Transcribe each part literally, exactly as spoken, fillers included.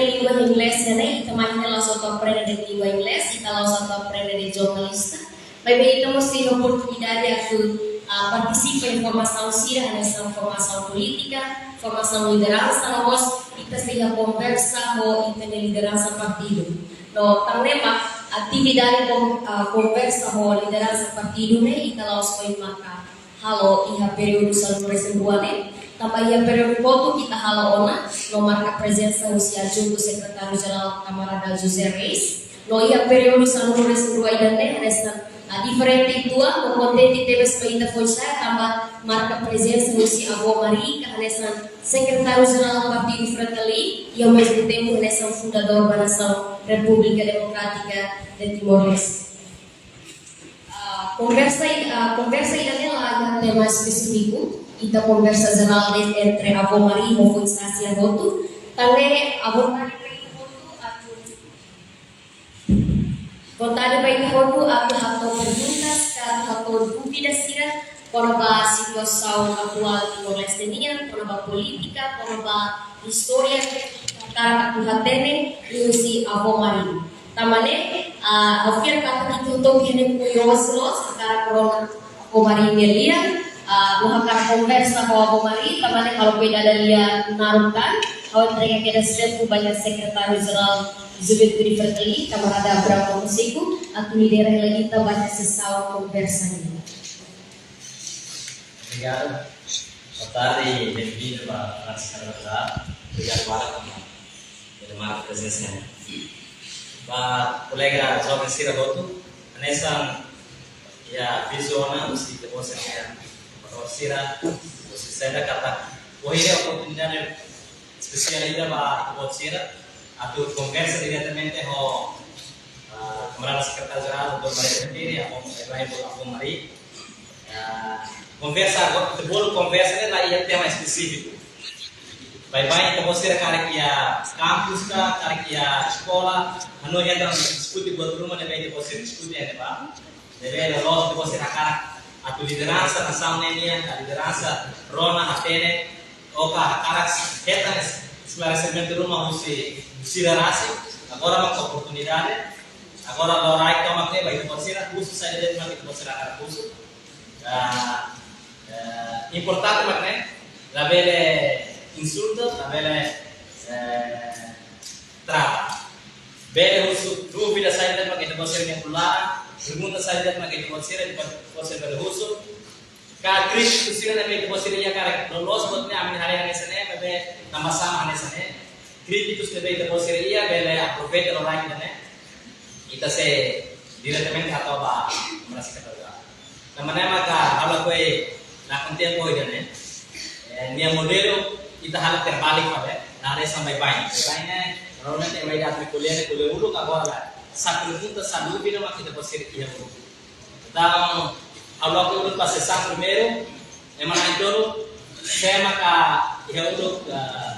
Lingua inglés ne'e, ita mai ne'e la'ós atu aprende de'it lingua inglés, ita la'ós atu aprende de'it jornalista. Maibé ita mós iha oportunidade atu, ah, partisipa iha formasaun sira, hanesan formasaun polítika, formasaun lideransa, no mós ita sei iha konversa ho ita-nia lideransa partidu. No, tan ne'e mak atividade kon-, ah, konversa ho lideransa partidu ne'e, ita la'ós foin maka halo iha períodu sanulu-resin-rua ne'e, tanba iha períodu kotuk ita halo ona, no marka prezensa husi adjuntu sekretáriu jerál kamarada José Reis, no iha períodu sanulu-resin-rua ida-ne'e, hanesan, ah, diferente uitoan, no kontente tebes ba ita foinsa'e, tanba marka prezensa husi avó Mari, ka hanesan sekretáriu jerál partidu Fretilin, i ao mesmo tempo hanesan fundadór ba nasaun Repúblika Demokrátika de Timor-Leste. Ah, konversa i-, ah, konversa ida-ne'e la iha tema espesífiku, ita konversa jerál de'it entre avó Mari ho foin-sa'e sira hotu, tan ne'e avó Mari hotu atu, vontade ba ita hotu atu hato'o perguntas, ka atu hato'o dúvida sira, kona-ba situasaun atuál Timor-Leste nian, kona-ba polítika, kona-ba istória, hakarak atu hatene, liuhusi avó Mari. Tanba ne'e, ah, ha'u fiar katak ita hotu iha ne'e kuriozu loos, hakarak rona avó Mari nia lian, ah, no hakarak konversa ho avó Mari, tanba ne'e ha'u la bele dada lia naruk tan, ha'u entrega kedas tempu ba iha sekretáriu jerál Juventude Fretilin, kamarada Abrão Fonseca, atu lidera hela ita ba iha sesaun konversa ne'e. Obrigadu. Boa tarde, bem-vindo ba Francisca Lazar. Obrigadu barak ba ita-nia prezensa. Ba kolega joven sira hotu, hanesan iha vizion husi ita-boot sira, ita-boot sira, husi saida katak, ohin ne'e oportunidade espesiál ida ba ita-boot sira atu konversa diretamente ho, ah, kamarada sekretáriu jerál, doutór Mari Sendiri, avó, avó Mari. Ah, konversa agora, ita bolu konversa ne'e la iha tema espesífiku. Baibain ita-boot sira karik iha kampus ka, karik iha eskola, hanoin entra diskute buat ruma ne'ebé ita-boot sira diskute iha ne'ebá. Ne'ebé loloos ita-boot sira hakarak atu lideransa nasaun ne'e nian, ka lideransa rona hatene, ou ka hakarak hetan es-, esklaresimentu ruma husi sira rasik, agora mak oportunidade, agora loraik tomak ne'e ba ita-boot sira, husu saida de'it mak ita-boot sira hakarak husu. Ah, eh, importante mak ne'e, labele insulta, labele, eh, trata. Bele husu dúvida saida de'it mak ita-boot sira-nia ulun laran, pergunta saida de'it mak ita-boot sira, ita-boot sira bele husu. Ka krítiku sira ne'ebé ita-boot sira iha karik, loloos buat ne'e ami haree hanesan ne'e, maibé tanba sá mak hanesan ne'e. Krítikus ne'ebé ita-boot sira iha, bele aproveita loraik ida-ne'e. Ita sei diretamente hato'o ba merasa kata. Tanba ne'e maka ha'u lakohi nakon tempu ida-ne'e. Eh, nia modelu ita halo terbalik, Pak, ya. Nah, ada sampai bain. Bain ne'e, normalmente, bain atu ko'alia ne'e, ko'alia uluk, agora la. Sá pergunta, sá dúvida, mak ita-boot sira iha uluk. Entaun, ha'u lakohi uluk ba sesaun primeiru, ema na'in-tolu, sé maka iha uluk, eh,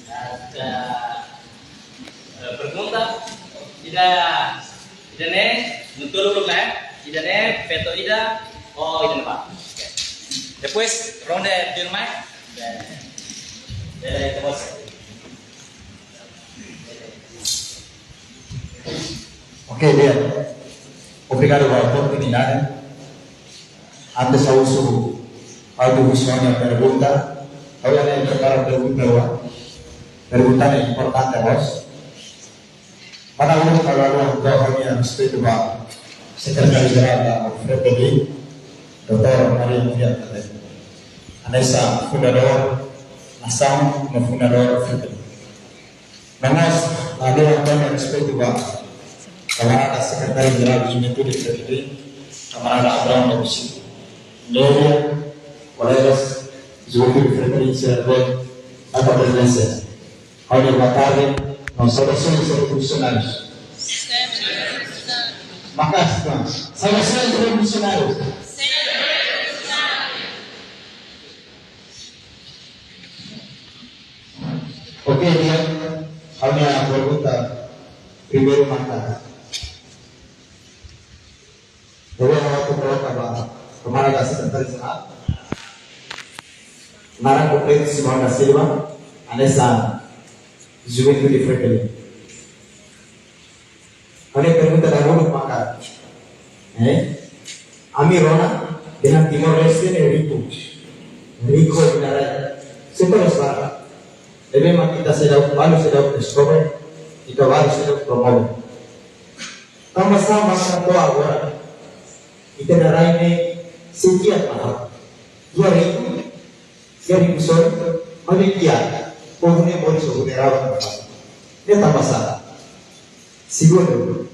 eh, eh, eh, pergunta, ida, ida-ne'e, na'in-tolu uluk ne'e, ida-ne'e, feto ida, oh, ida-ne'ebá. Oke. Depois, ronde tuirmai, bele, bele, depois. Oke, di'ak. Obrigadu ba oportunidade. Antes ha'u husu, ha'u husu ha'u-nia pergunta. Ha'u la prepara pergunta rua. Pergunta ne'e importante loos. Para uluk, para uluk, ha'u-nia respeitu ba Sekretáriu Jerál da Fretilin, doutór Maria Maria Tadeu. Hanesan fundadór nasaun, no fundadór Fretilin. No mós, ha'u hato'o respeitu ba kamarada Sekretáriu Jerál Juventude Fretilin, kamarada Abrão Fonseca. Média, kolegas, Juventude Fretilin, sira ne'ebé, ita-boot sira. Olá, boa tarde. Não, saudações revolucionárias. Maka'as, saudações revolucionárias. Oke, di'ak, ha'u-nia pergunta primeiru maka, ha'u hakarak troka ba kamarada Sekretáriu Jerál. Naran kompletu Simão da Silva, hanesan Juventude Fretilin. Ha'u-nia pergunta dahuluk maka, eh? Ami rona, dehan Timor-Leste ne'e riku. Riku nia rai. Setor sara. Ne'ebé mak ita seidauk, balu seidauk deskobre, ita balu seidauk promove. Tanba sá maka to'o agora ita-nia rai ne'e sei kiak? Iha riku, iha riku sorin, maibé kiak, povu ne'e moris ho vulneravel. Ne'e tanba sá? Segundu,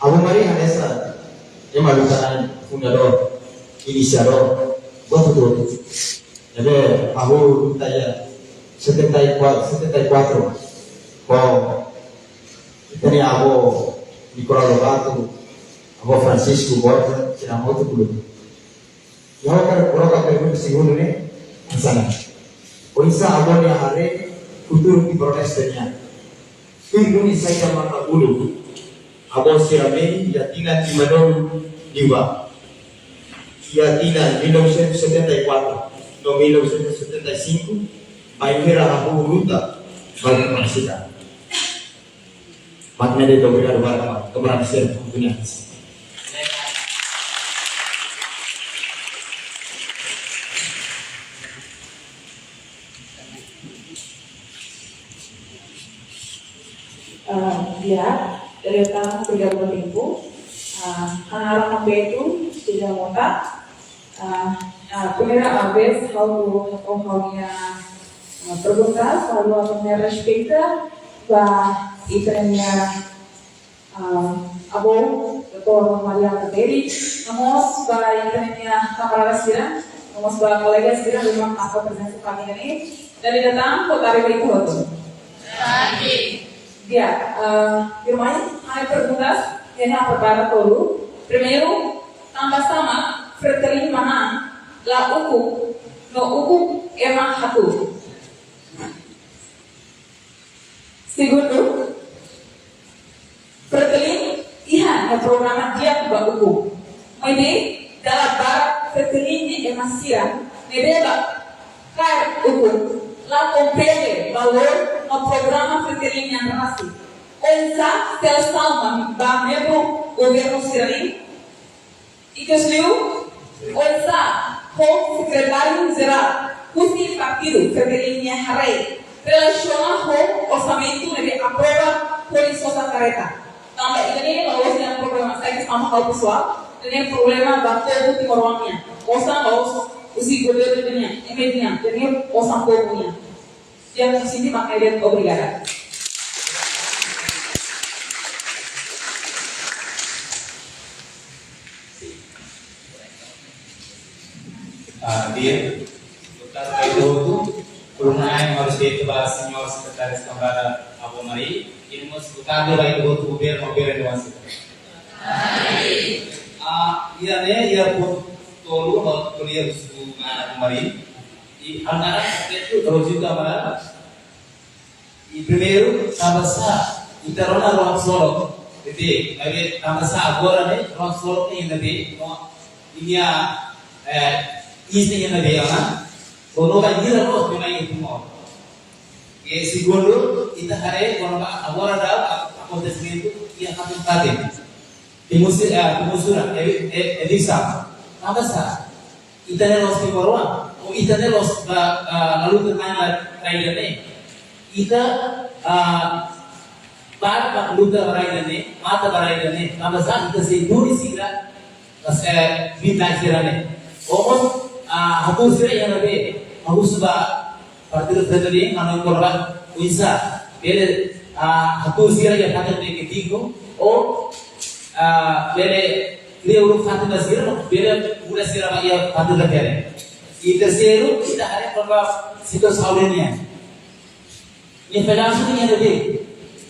Avó Mari hanesan ema luta-na'in, fundadór, inisiadór, buat hotu-hotu. Ne'ebé hahú luta iha setenta e quatro, setenta e quatro, ho ita-nia avó Nicolau Lobato, avó Francisco Borja, sira hotu-hotu. Ha'u hakarak troka pergunta segundu ne'e, hanesan ne'e. Oinsá avó nia haree futuru Timor-Leste nian? Tuir duni saida maka uluk avó sira mehi iha tinan lima-nulu liubá, iha tinan mil novecentos e setenta e quatro no mil novecentos e setenta e cinco, bainhira hahú luta ba ita-nia nasaun. Mak ne'e de'it, obrigadu barak, mak. Kemana sih? Ah, ya, dari utang tiga puluh ribu. Ah, ha'u-nia naran Betu, Cida Mota. Ah, ah, primeira vez ha'u, ha'u, ha'u-nia, ah, pergunta, ha'u hakarak respeita ba ita-nia, ah, avó, doutora Maria Alberti, no mós ba ita-nia kamarada sira, no mós ba kolega sira, ne'ebé maka prezensa iha ida-ne'e, dala ida tan, boa tarde ba ita hotu. Di'ak, ah, irmã, ha'u-nia perguntas, ha'u prepara tolu. Primeiru, tanba sá mak Fretilin manán la ukun, no ukun ema hatuur? Segundu, Fretilin iha nia programa di'ak ba ukun. Maibé, dala barak Fretilin nia ema sira ne'ebé bá kaer ukun la komprende valór no programa Fretilin nian rasik. Oinsá selesaun ba membru governu sira-ne'e? Ikusliu, oinsá ho sekretáriu jerál husi partidu Fretilin nia haree relasiona ho orsamentu ne'ebé aprova hodi sosa kareta? Tanba ida-ne'e la'ós de'it problema, sai ke sama hal pesoál, ida-ne'e problema ba povu timoroan nian. Osan la'ós husi governu nian, ema nian, ida-ne'e osan povu nian. Di'ak, ha'u sente mak ne'e de'it, obrigada. Ah, di'ak, boa tarde ba ita hotu. Uluk nanain ha'u respeita ba señór sekretáriu kamarada Avó Mari. I no mós boa tarde ba ita hotu, governu, governu dewan sira. Ah, iha ne'e, iha pontu tolu, ha'u ko'alia husu mana Avó Mari. I ha'u-nia naran Betu, ha'u juga mana. I primeiru, tanba sá ita rona ruang solok, bete, maibé tanba sá agora ne'e ruang solok ne'e iha ne'ebé, no, nia, eh, iis ne'e iha ne'ebé, ona, no bainhira loos ne'e mai iha Timor. I segundu, ita haree kona-ba agora dala akontesimentu iha fatin-fatin. Timusi-, eh, timusuran, evi-, e-, eviksaun. Tanba sá ita ne'e la'ós timoroan, ou ita ne'e la'ós ba, ah, la luta na'in ba rai ida-ne'e. Ita, ah, ba, ba luta ba rai ida-ne'e, mata ba rai ida-ne'e. Tanba sá ita sei duni sira, mas, eh, biin-na'in sira-ne'e. Ou mós, ah, hatuur sira iha ne'ebé, ha'u husu ba partidu Fretilin, hanoin kona-ba oinsá bele, ah, hatuur sira iha fatin ne'ebé ke dignu, ou, ah, bele kria uluk fatin ba sira, bele muda sira ba iha fatin refere. I terseiru, ita haree kona-ba situasaun nian. Nia fallansu ne'e iha ne'ebé,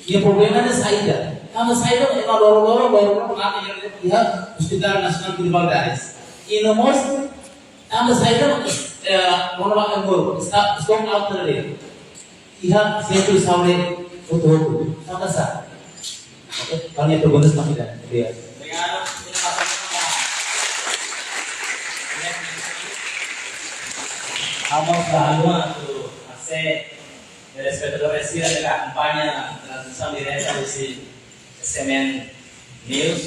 nia problema ne'e saida. Tanba saida ema loroloron, loroloron mate iha, iha Hospital Nasionál Guido Valadares. I no mós, tanba saida, eh, monu ba angor, sta-, stone out tadi. Iha sentru saúde hotu-hotu. Tanba sá? Oke, kami perguntas kami dah. Iya. Obrigadu. Vamos ba Alua atu hase Telespetadór sira ne'ebé akompaña transmisaun direta husi S M N News,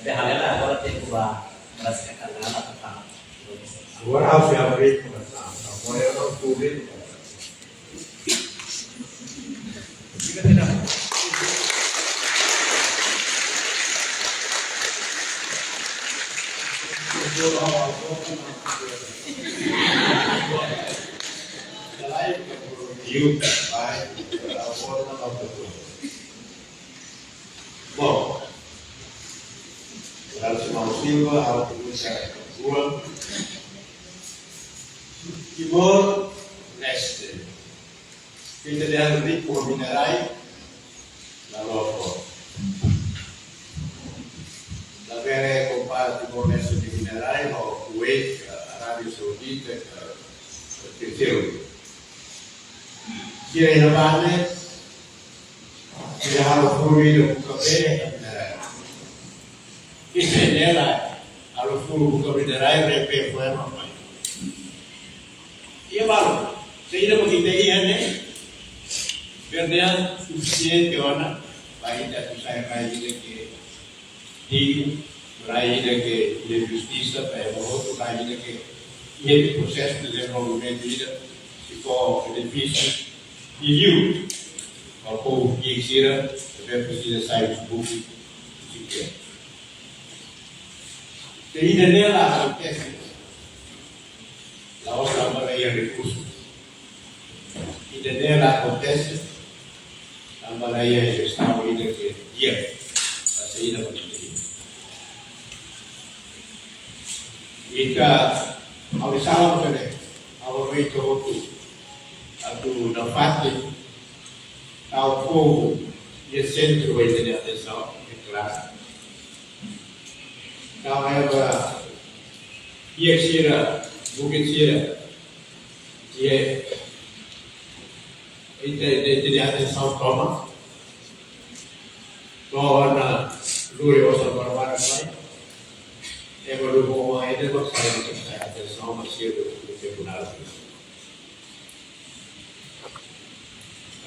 ne'ebé hale'u agora tempu ba merasa kata-kata tentang Indonesia. Agora ha'u sei abri konversasaun. Agora ha'u sei abri konversasaun. Bom, Geraldo Simão Silva, ha'u ko'alia rua. Timor-Leste. Ita dehan riku ho minerál, la loko. Labele kompara Timor-Leste nia minerál ho Kuwait, ka Arábia Saudita, ka, ka terseru. Sira iha ne'ebá ne'e, sira halo furu ida buka bee, ka minerál. Ita ne'e la halo furu buka minerál, rebe fo ema mai. Iha balu, saida mak ita iha ne'e, bele sufisiente ona ba ita atu sai rai ida ke dignu, rai ida ke iha justisa ba ema hotu, rai ida ke iha prosesu dezenvolvimentu ida, sei fó benefísiu di'ak ba povu ki'ik sira, ne'ebé presiza sai husi buku, husi ki'ik. Ida-ne'e la akontese. La'ós tanba la iha rekursu. Ida-ne'e la akontese tanba la iha jestaun ida ke di'ak. Ida-ne'e la akontese. Ita, ha'u sala maka ne'e, ha'u hanoin ita hotu atu nafatin, tau povu iha sentru ba ita-nia atensaun, é klaru. Tau ema ki'ik sira, bukit sira, iha ita, ita, ita-nia atensaun tomak. To'o ona lori osan barbarak mai. Ema lubuk mai ida mak sai, sai atensaun mak sira do, do tribunál.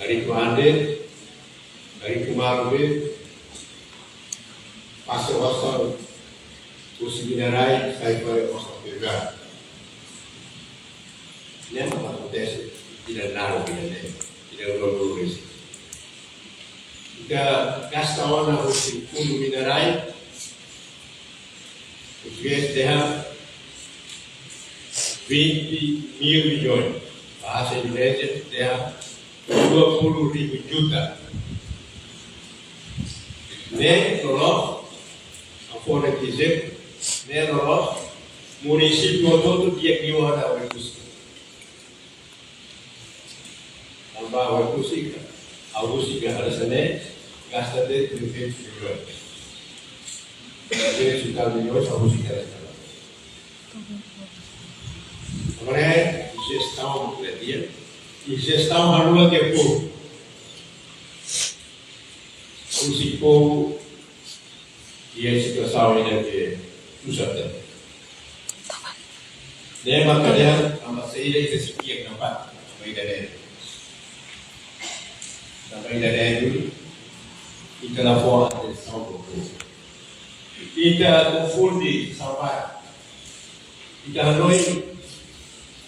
Ari kuande, ari kumaru be, pasa osan husi minerál sai fali osan privadu. Ne'e mak akontese, ita naruk ida-ne'e, ita lolo isi. Ita gasta ona husi fundu minerál, portugés dehan vinte mil milhões. Bahasa Indonesia dehan dua puluh ribu juta. Ne'e loloos, a fora dizer, ne'e loloos, munisípiu hotu-hotu di'ak liu ha'u-nia Oekusi. Tanba Oekusi ka, ha'u husik iha hanesan ne'e, gasta de trezentos milhões. Trezentos e tal milhões, ha'u husik iha hanesan ne'e. Agora, jestaun, ita dehan, i jestaun haluha ke povu. Husi povu, iha situasaun ida ke susar tebes. Ne'e mak ita dehan, tanba saida ita sei kiak nafatin, tanba ida-ne'e. Tanba ida-ne'e duni, ita la fó atensaun ba povu. Ita konfunde sambada. Ita hanoin,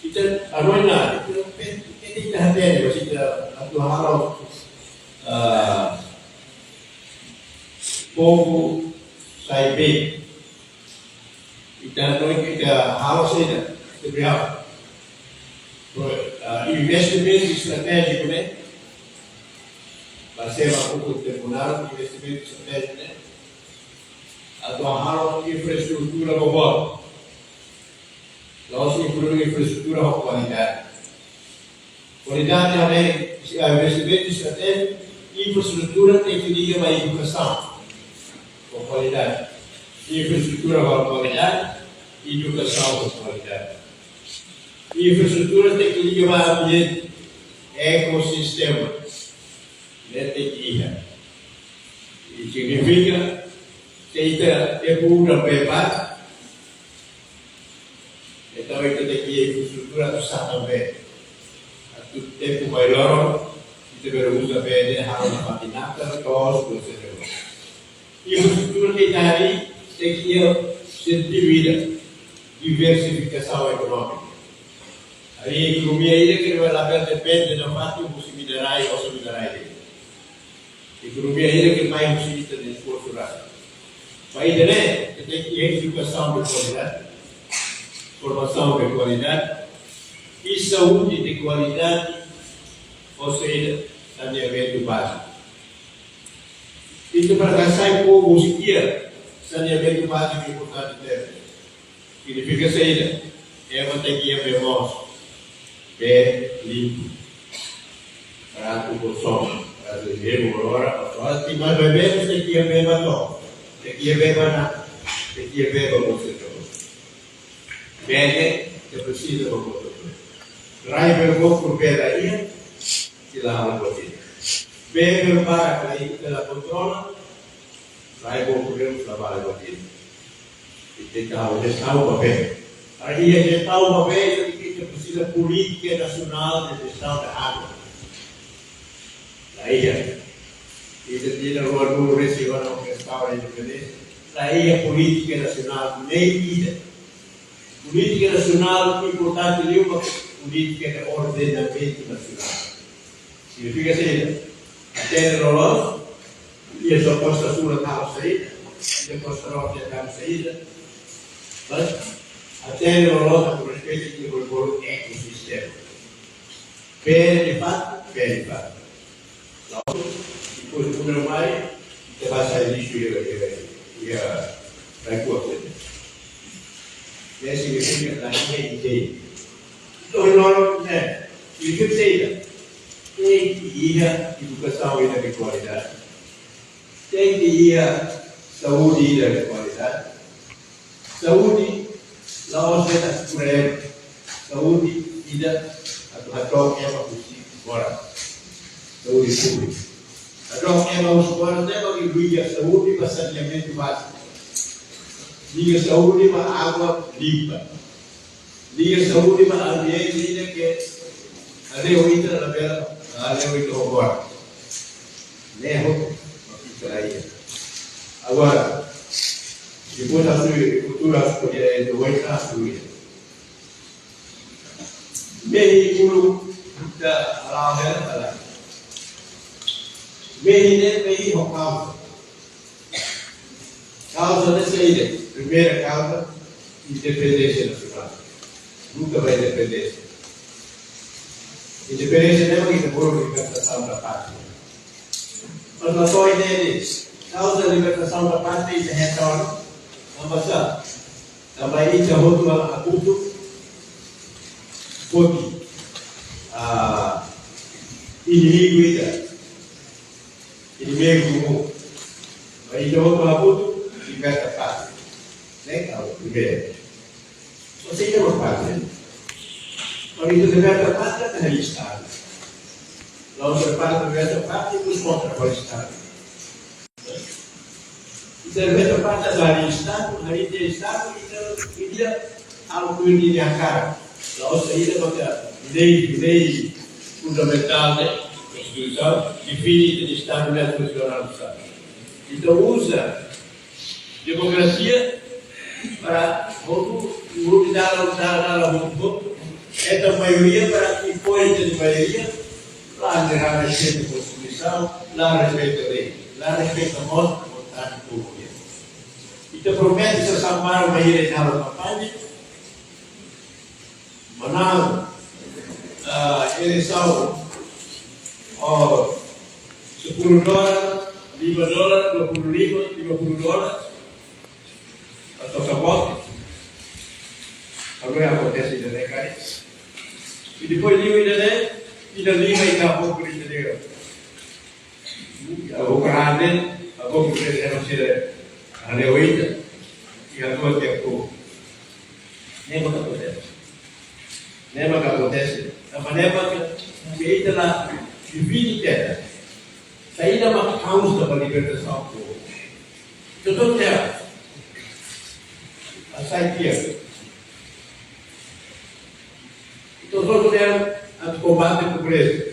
ita hanoin na, ita, ita, ita hatene, mas ita atu halo, ah, povu sai bee. Ita hanoin ita halo saida, ita bele halo. Pro-, ah, investimentu estratéjiku ne'e, bazeia ba buku tribunál, investimentu estratéjiku ne'e, atu halo infraestrutura boboot. La'ós infra-, infraestrutura ho kualidade. Kualidade ne'e, se investimentu estratéjiku, infraestrutura tenke liga ba edukasaun ho kualidade. Infraestrutura ho kualidade, edukasaun ho kualidade. Infraestrutura tenke liga ba ambiente, ekosistema. Ne'e tenke iha. I signifika, se ita, tempu udan bee barak, entaun ita tenke iha infraestrutura atu satan bee. Atu tempu mai loron, Bele uza bee ne'e halo nafatin natar, to'os, etcétera. Infraestrutura tenke harii, tenke iha sentidu ida, diversifikasaun ekonómika. Harii ekonomia ida ke labele depende nafatin husi minerais, osan minerais de'it. Ekonomia ida ke mai husi ita-nia esforsu rasik. Ba ida-ne'e, ita tenke iha edukasaun de kualidade, formasaun de kualidade, i saúde de kualidade, ou seja, saneamentu báziku. Ita para hasai povu husi kiak, saneamentu báziku importante tebes. Signifika saida? Ema tenke iha bee moos, bee limpu, para atu konsumu, para atu bebe agora, agora tenke mai bebe, tenke iha bee ba to'os, tenke iha bee ba natar, tenke iha bee ba konsumu. Bee ne'e, ita presiza ba konsumu. Rai bee bokur bee la iha, sira halo buat ida. Bee barak la iha, ita la kontrola, rai bokur bee mós la bele buat ida. Ita tenke halo jestaun ba bee. Para iha jestaun ba bee, ita presiza polítika nasionál de jestaun de água. La iha. Ita tinan ruanulu-resin-rua ita restaura independénsia. La iha polítika nasionál nein ida. Polítika nasionál importante liu ba polítika de ordenamentu nasionál. Signifika saida? Hatene loloos, iha sua kosta sul halo saida, iha kosta norte halo saida. Mas hatene loloos atu respeita ita-nia bolu ekosistema. Bee de fato, bee de fato. Depois de uma mai, ita basa lixu iha, iha, iha rai-kuak. Ne'e signifika la iha ideia. Entaun, ne'e signifika saida? Tenke iha edukasaun ida de kualidade. Tenke iha saúde ida de kualidade. Saúde, la'ós de'it atu kura ema. Saúde ida atu hadook ema husi moras. Saúde públika. Hadook ema husi moras ne'e mak liga saúde ba saneamentu báziku. Liga saúde ba água limpa. Liga saúde ba ambiente ida ke hale'u ita labele, hale'u ita ho moras. Ne'e hotu mak ita la iha. Agora, depois a sua cultura, a sua cultura, a sua cultura. Mehi uluk ita hala'o hela ka lae. Mehi ne'e, mehi ho kauza. Kauza ne'e saida? Primeira kauza, independénsia nasionál. Luta ba independénsia. Independénsia ne'e mak ita bolu libertasaun da pátria. Mas la to'o iha ne'e de'it. Kauza libertasaun da pátria ita hetan ona, tanba sá? Tanba ita hotu hamutuk foti, ah, inimigu ida. Inimigu komún. Mas ita hotu hamutuk liberta pátria. Ne'e kauza primeiru. Só se ita mak pátria. Kuandu ita liberta pátria, ita harii Estadu. La'ós liberta pátria, depois kontra ho Estadu. Ita liberta pátria, ita harii Estadu, harii tiha Estadu, ita, ita halo tuir ita-nia hakarak. La'ós saida maka lei, lei fundamentál ne'e, Konstituisaun, define ita-nia Estadu ne'e funsionál sá. Ita uza demokrasia para hotu, hotu dalan, dalan, dalan hotu, hotu. Hetan maioria para impõe ita-nia maioria, la respeita Konstituisaun, la respeita lei, la respeita mós vontade povu. Ita promete sasán barak ba ita iha kampaña, manán, ah, eleisaun, oh, sepuluh dolar, lima dolar, dua puluh lima, lima puluh dolar, atau sabot, kalau yang akontese ida-ne'e karik. I depois liu ida-ne'e, ida lima ita bokur ida-ne'e. Ita bokur hane, ita bokur ida-ne'e, ema sira hane oita, i agora tiha ko. Ne'e mak akontese. Ne'e mak akontese. Tanba ne'e mak, se ita la define keta saida mak kauza ba libertasaun povu. Entaun, ita hasai tiha. Entaun, ita hasai tiha atu kombate pobreza.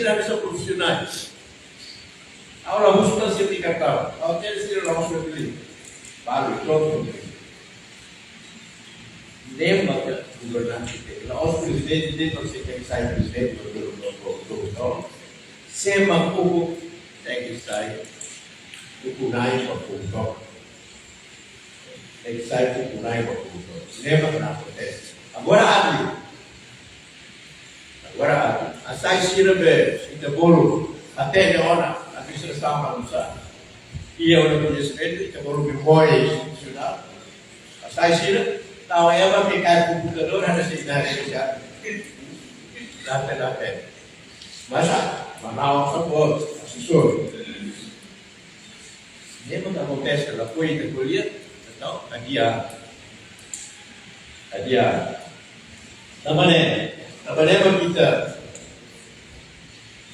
sira hanesan profisionais. Ha'u la husu tan sira-nia kartaun. Ha'u hatene sira la'ós fila fila. Balu, prontu. Ne'e maka governante tenke, la'ós prezidente de'it mak tenke sai prezidente, governadór, governadór. Sé mak ukun tenke sai ukun-na'in ba povu. Tenke sai ukun-na'in ba povu. Ne'e mak akontese. Agora, abre. Agora, abre. Hasai sira be, ita bolu, até de ona, a bisa sama nusa. Iha ona koñesimentu, ita bolu memória institusionál. Hasai sira, tau ema ke kai komputadór, ada sira dari Indonesia. Lape, lape. Masa, mana orang sebut, asesor. Ne'e mak akontese, la foi ita ko'alia, entaun, adia. Adia. Tanba ne'e, tanba ne'e mak ita,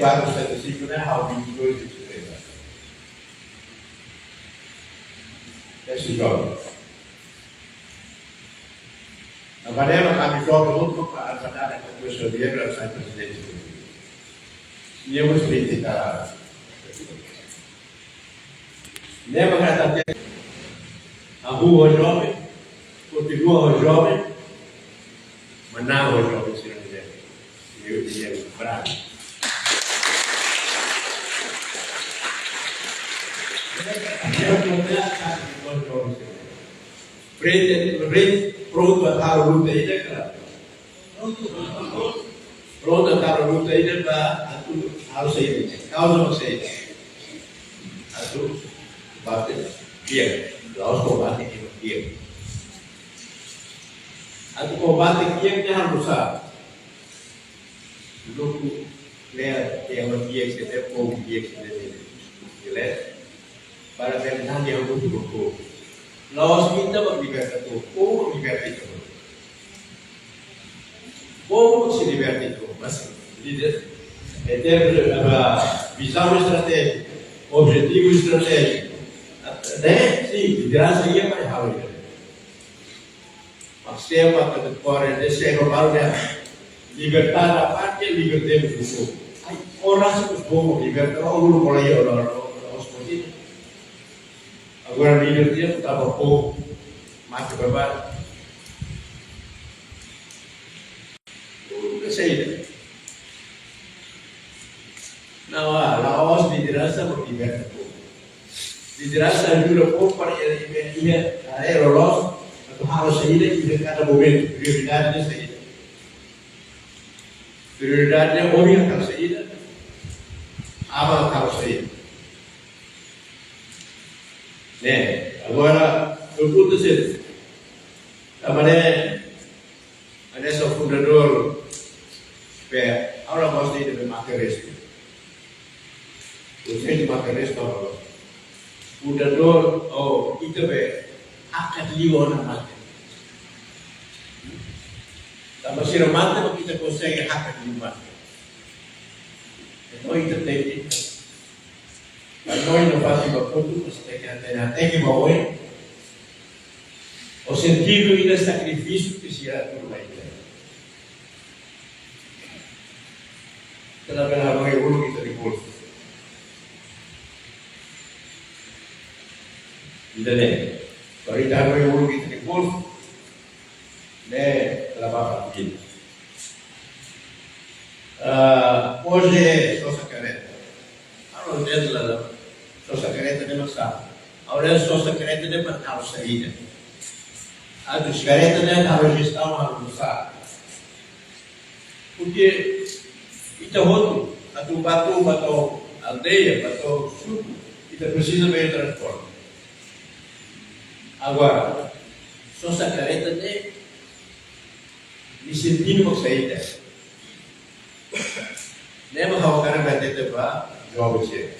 quatro, setenta e cinco, né? Ao vinte e dois, vinte e três anos. Esse jovem. Na maneira que a mim jovem, outro para a data que eu sou de Ebra, sai presidente do Rio. E eu vou explicar. Lembra que até a rua jovem, continua jovem, mas não jovem, se não quiser. Eu dizia, bravo. Prende, prende, pronto, a luta aí, né, cara? Pronto, entaun luta ida ba atu halo saida. Kauza mak saida. Atu kombate kiak. La'ós kombate kiak. Atu kombate kiak ne'e halo sá. Grupu lea, tema kiak, se tem povu kiak, se tem. Beleza? Para verdade é muito louco. La'ós ita mak libertadór, povu libertadór. Povu sei libertadór, mas líder, em termos de, ah, visão estratégica, objetivo estratégico, né? Sim, liderança ia para a. Mas se é para correr, se é para libertar a pátria, libertemos o povo. Ai, ora se os povos libertam, o Lula por aí, ora, ora, ora, os povos. Agora, líder dia, estava povo, mate barbado. Nunka saida. Não há, la'ós lideransa mak liberta povu. Lideransa ajuda povu para ele, ele, ele, a ele, loloos, atu halo saida, iha kada momentu, prioridade ne'e saida. Prioridade ne'e ohin halo saida, aban halo saida. Ne'e, agora, eu vou dizer, a maneira Hanesan fundadór, be, agora vamos ter de mate restu. Konsellu mate restu agora. Fundadór, o, ita be, hakat liu ona mate. Tanba sira mate, mak ita konsege hakat liu mate. Entaun, ita tenke Mas no ino fásil ba kotuk, mas tenke, tenke, tenke ba oin. O sentidu ida sakrifísiu ke sira atu mai. Ita labele halo uluk ita-nia bolsu. Ida-ne'e. Para ita halo uluk ita-nia bolsu, ne'e traballu ida. Ah, hoje sosa karreta. Halo de'it la, la. Sosa karreta ne'e mak sá. Agora sosa karreta ne'e para halo saida. Atu karreta ne'e halo jestaun halo sá. Porque ita hotu, atu bá to'o, bá to'o aldeia, bá to'o suku, ita presiza meiu transporte. Agora, sosa karreta ne'e, nia sentidu mak saida. Ne'e mak ha'u hakarak bá hatete ba joven sira.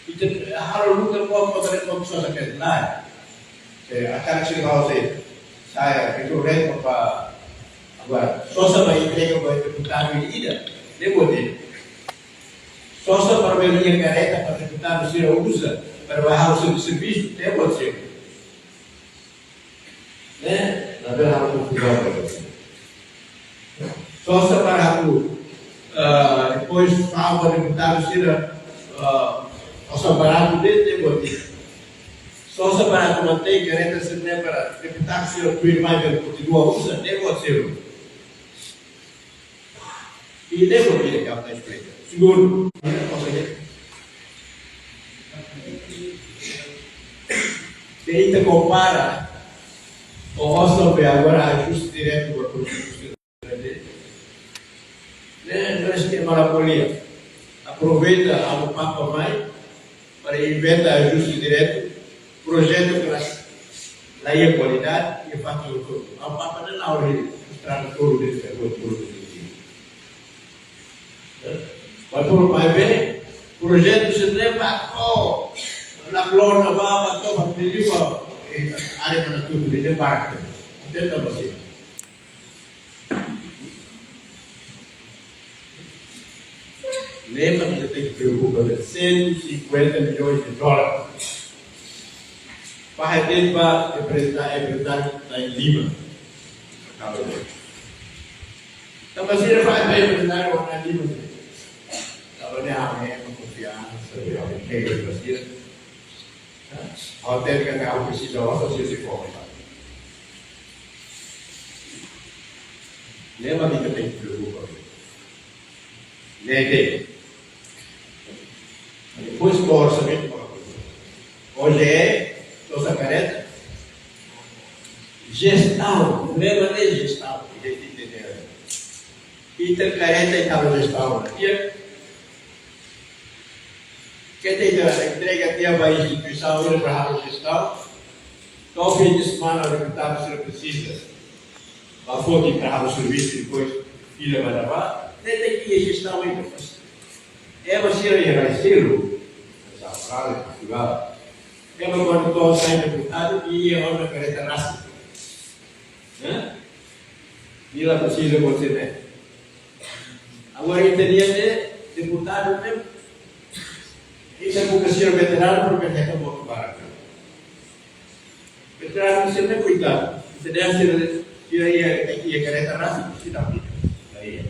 Ita halo luta ba, ba, ba, ba sosa karreta ne'e. Se hakarak sira halo saida. Sai, itu red ba, agora, sosa ba entrega ba deputadu ida. Ne'e buat ne'e. Sosa para bá iha karreta para deputadu sira uza, para bá halo servisu, ne'e buat sira. Ne'e, labele halo konfuzão. Sosa para atu, ah, depois fala deputadu sira, ah, sosa baratu de'it, ne'e buat ida. Sosa para atu mantein karreta sira ne'e para deputadu sira tuirmai bele kontinua uza, ne'e buat sira. I ne'e buat ida ke ha'u esplika. Segundu, se ita kompara ho osan be agora ajuste diretu ba produtu sira ne'e, ne'e, ne'e eskema la ko'alia. Aproveita, amu papa mai, para inventa ajuste diretu, projetu keras, la iha kualidade, i faktu hotu. Amu papa ne'e la hori. Tradutór de, tradutór de. Ba promover projetu sira-ne'e ba to'o, na lorna ba, ba to'o, ba Piliu ba, eh, área Manatuto de desembarque. Atenta ba sira. Ne'e mak ita tenke preokupa, cento e cinquenta milhões de dólares. Para ita ba empresa, empresa na Lima. Tanba sira ba empresa na Lima. Tanba ne'e ha'u-nia konfiansa, ha'u-nia konfiansa. Ha'u hatene katak ha'u presiza oto sira se konta. Ne'e mak ita tenke preokupa. Ne'e de'it. Depois, ba orsamentu, ba orsamentu. Hoje é, tosa kareta. Jestaun, problema ne'e jestaun, ita tenke entender. Ita kareta ita halo jestaun, ita. Ita, ita entrega tiha ba instituisaun, ita para halo jestaun. To'o fim de semana, deputadu sira presiza ba foti para halo servisu, depois fila ba daba. Ita tenke iha jestaun ida. Ema sira iha rai seluk, Austrália, Portugal. Ema kuandu to'o sai deputadu, iha ona kareta rasik. Hã? Nia la presiza konsellu. Agora, ita-nia ne'e, deputadu ne'e, ita buka sira veteranu, para ita hetan votu barak. Veteranu sira-ne'e, koitadu. Ita dehan sira, sira iha, iha kareta rasik, sira tidak. Iya.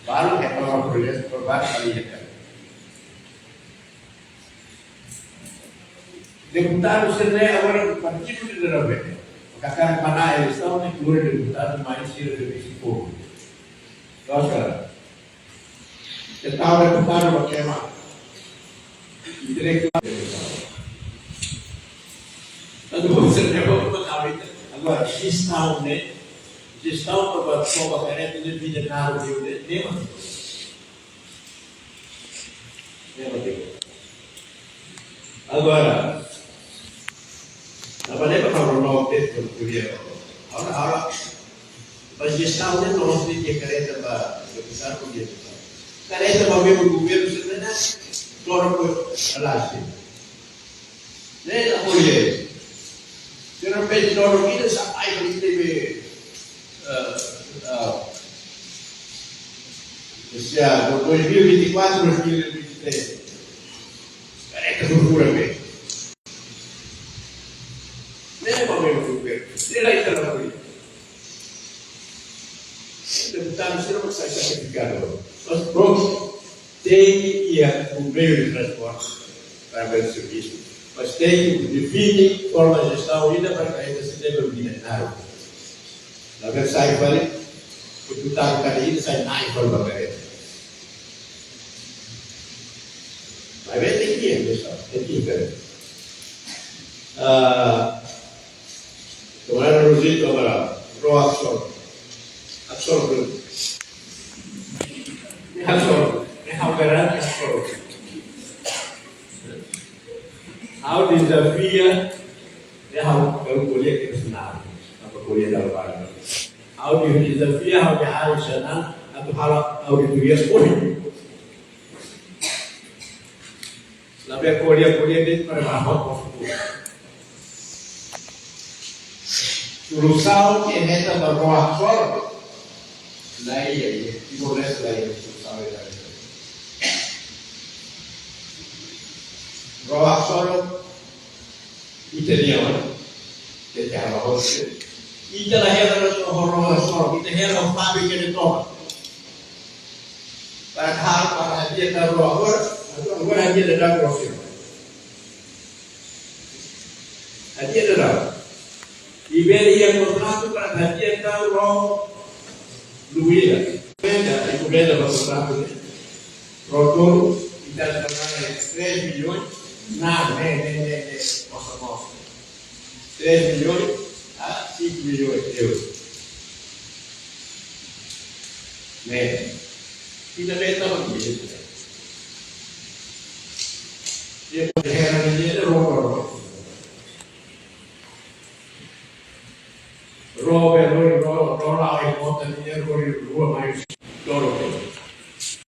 Balu hetan projetu, balu iha. Deputadu sira-ne'e agora partidu de derabe. Maka kan mana eleisaun ne'e kleur deputadu mai sira de Mexico. Loos ka lae? Ita tau deputadu ba ema intelektuál. Tanba sira-ne'e ba kawin. Agora, jestaun ne'e, jestaun para ba, para ba kareta ne'e, vida na rua ne'e, ne'e mak. Ne'e mak. Agora, na maneira para o nome de Portugal, agora, agora, ba jestaun ne'e, nós temos que kareta ba, deputadu, kareta ba membru governu, se não é, agora, por lá, ne'e la apoia. Pero pedi dolo kida sa ai kuli tebe, eh, eh, sia dois mil e vinte e quatro, dois mil e vinte e três. Kareta furfura be. Ne'e ba membru governu. Ne'e la ita la apoia. Deputadu sira mak sai sakrifika. Mas prontu. Tenke iha um meio de transporte para o servisu. Mas tenke define forma de jestaun ida para kareta sira-ne'e bele iha na rua. Labele sai fali, deputadu kada ida sai na'in fali ba kareta. Mas bem, tenke iha, pessoal, tenke iha. Ah, Kamarada Rosito Amaral, Ró Aksor. Aksor, Rosito. Aksor, é Alberto Aksor. Ha'u dezafia, ha'u, ha'u ko'alia ke senang, ha'u ko'alia dalam barang. Ha'u dezafia, ha'u ke hari senang, atu halo auditoria ohin. Labele ko'alia, ko'alia de'it para ba hot. Solusaun ke hetan ba Ró Aksor. La iha, iha, Timor-Leste la iha solusaun ida. Ró Aksor ita-nian, ita halo hotu. Ita la hela no to horo sor, ita hela fábrika de toba. Para hal, para hadi'a tan ró agora, agora hadi'a daudaun ró sira. Hadi'a daudaun. I bele iha kontratu para hadi'a tan ró luira. Venda, enkomenda ba kontratu ne'e. Ró tolu, ita la paga três milhões, nada, ne'e, ne'e, ne'e, ne'e, mosa, mosa. Três milhões a cinco milhões de euros. Ne'e. Ita bele tau ba ne'e. Ita bele hela ne'e, ró, ró, ró. Ró, ró, ró, ró, ró, ró, ró, Erro rua mai dolo.